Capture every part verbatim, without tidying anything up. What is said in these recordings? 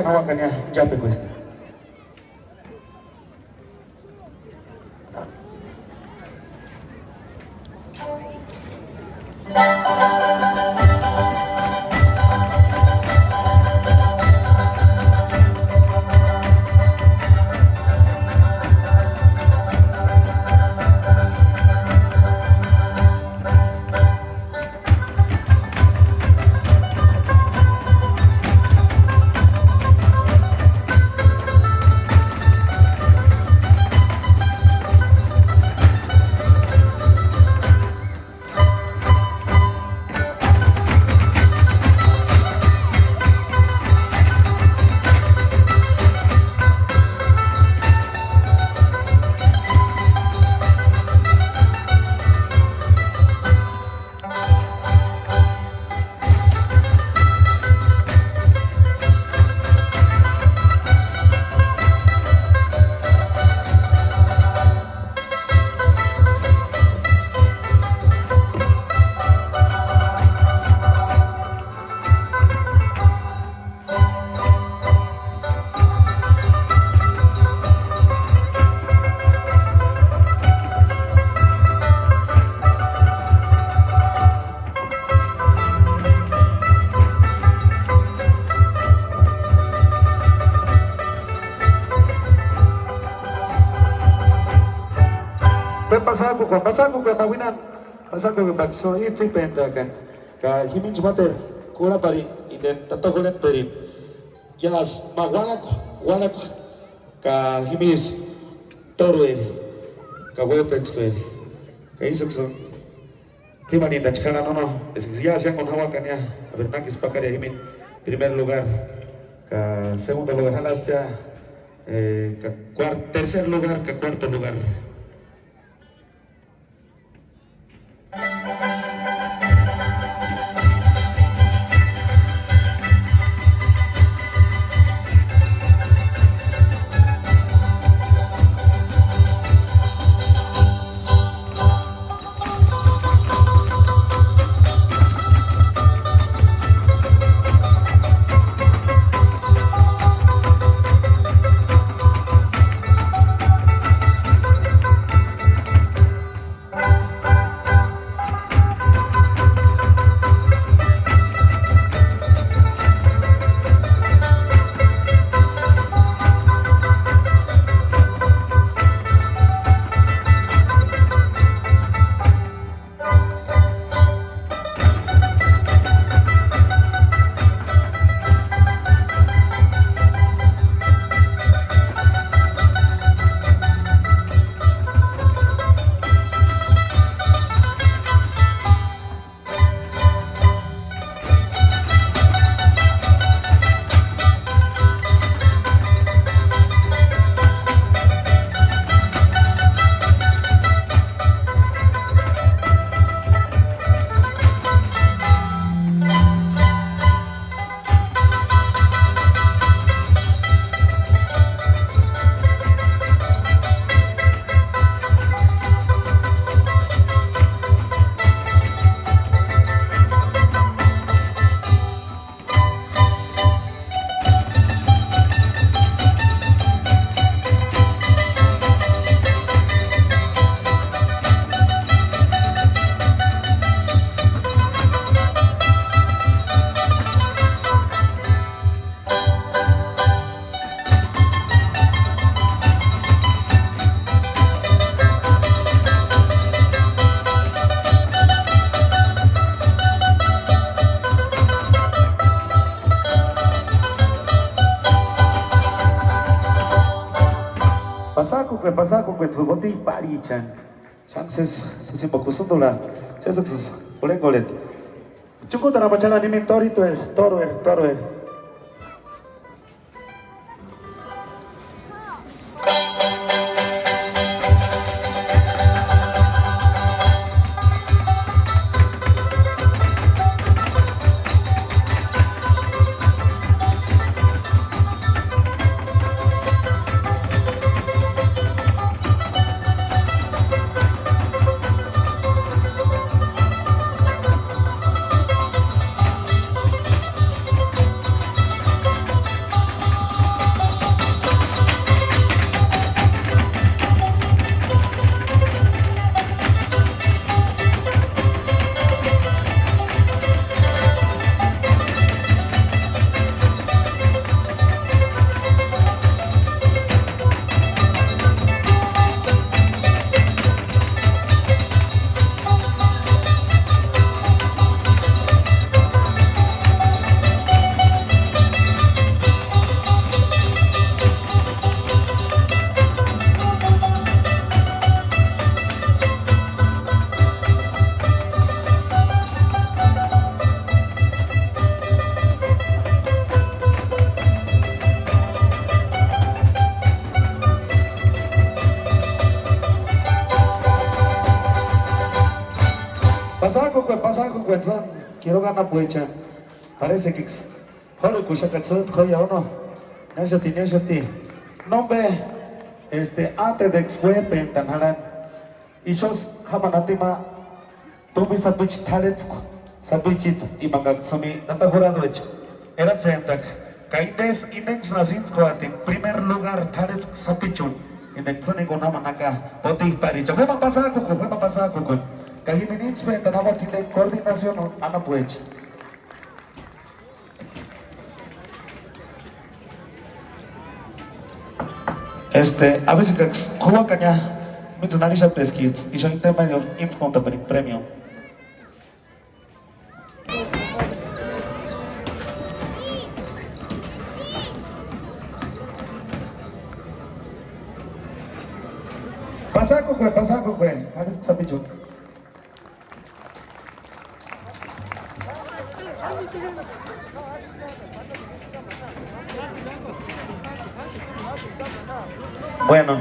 Jauakani ya, inchajpekuesti. Pe pasakukua, pasakukua, ma uinani, pasakukua, pa itsïkpentaakani, ka jimini chúmateru kurhaparini, indeni tata jurhentperini, iásï ma uarhakua, uarhakua, ka jimijtsï tórueri, ka uéjpentskueri, ka ísïksï. P'ímanintani chkana, no, no, eska iásï jiánguni jauakani ya, a ver, nákisï pakaria jimini primer lugar, ka segundo lugar janhastia, eh, ka cuar-, tercer lugar, ka cuarto lugar. Pasakukue, pasakukue, tsï botiri párichani. Xáni sési, sési jimbo kusundurha, sésiksïsï jurhengorheti. Chukutani amachani animini toritueri, torueri, torueri. Pasakukue, pasakukue, tsïni kirokua anapuechani. Parece que k'órukuxaka tsîntku joia, ¿o no? Niáxati, niáxati. Nómpe, este, antes de que uéjpentani jarhani, ixusï jámani jatini ma tumbi sapichu t'arhetskua sapichitu, imankaksï sïmi tata juraduecha eratsentaka, ka intesï, intenksï nasïntskuatini primer lugar t'arhetskua sapichuni, enkaksï sîniguni jámani jaka potikparicha. Juémani pasakukue, juémani pasakukue. Ka jimini intspentani jauati jinteni coordinación anapuecha. Este, a veces ka juákani ya, míntsïni arhixapti eska ixu intermedio íntskuntapiringa premio. Pasakukue, pasakukue, k'arhiskua sapichu. Bueno,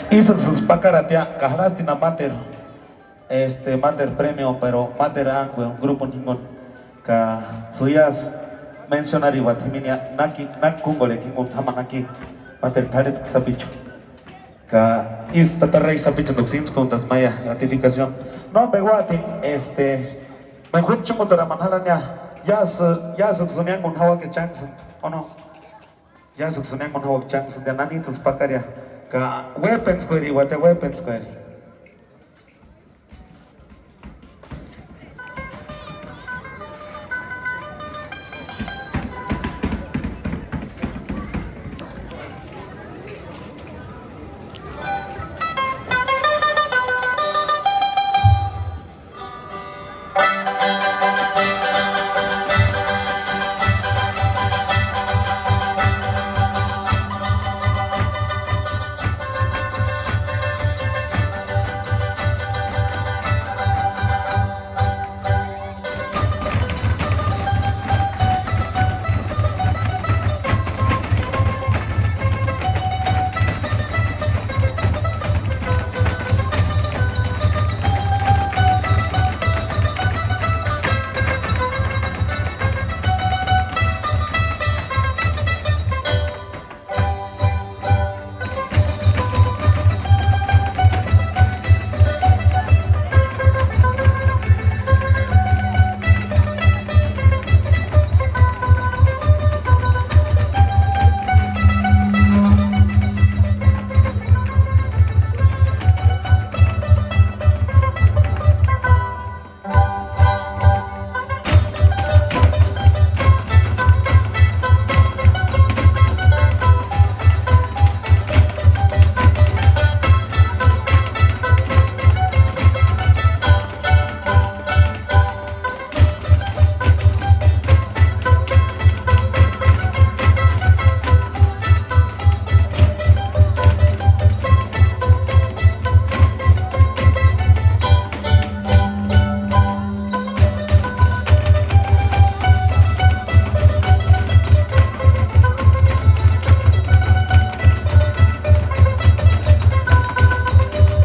ísïksïksï pakaratia ka jarhasti na máteru, este, máteru premio, pero máteru ángu, grupuni jinguni, ka ts'ïasï mencionariuati jimini ya, náki, náki kúnkorhekua jinguni jámani jaki, máteru t'arhetskua sapichu. Ka ísï tata rey sapichuntuksï íntskuntasï ma ya gratificación. Nómpe uáti, este, me juíti chúngutaramani jarhani ya, iásï, iásïksï niánguni jauaka echánksïnti, ¿o no? Iásïksï niánguni jauaka echánksïnti ya, nanits'ïsï pakaria, ka uéjpentskueriuati ya, uéjpentskueri.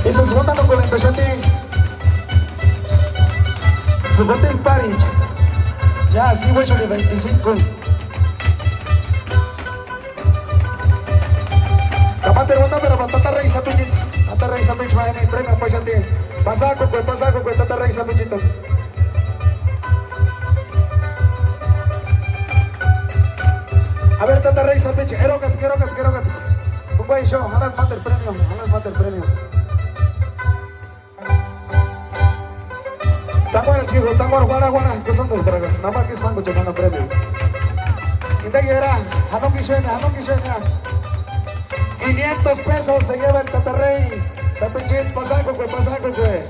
Ísïksï uandanhakuni enka exati. Tsïkuati paricha. Ya, sí, uéxurhini veinticinco. Ka máteru uandaperapati tata rey sapichitu. Tata rey sapichu ma jimini premio paxati. Pasakukue, pasakukue tata rey sapichitu. A ver, tata rey sapichu, erokatku, erokatku, erokatku. Jukua ixu, jarhasti máteru premio, jarhasti máteru premio. Tsankuarhatskua, tsankuarha, uarha, uarha, kusandurhu para que namaki isï jánkuchani nana premio. Inteki era, janonki ixeni, janonki ixeni. Quinientos pesos se lleva el tata rey. Sapichini, pasakukue, pasakukue.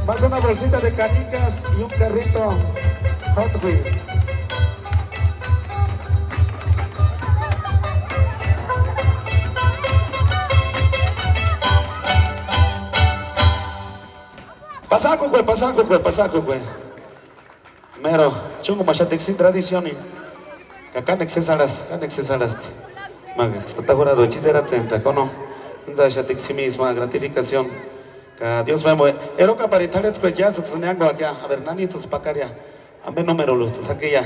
Más una bolsita de canicas y un carrito Hot Wheels. Pasakukue, pasakukue, pasakukue. Mero, chúnkumaxatiksï tradicionini. Ka kánekua sési jarhasti, kánekua sési jarhasti. Ma tata juraduecha ísï eratsentaka, ¿o no? Intsaaxatiksï jimini ma gratificación. Ka Dios mío, erokaparini t'arhetskuecha iásïksïni niánkuakia, a ver, nanits'ïsï pakaria, ampe númerolujtsïsï jakiia.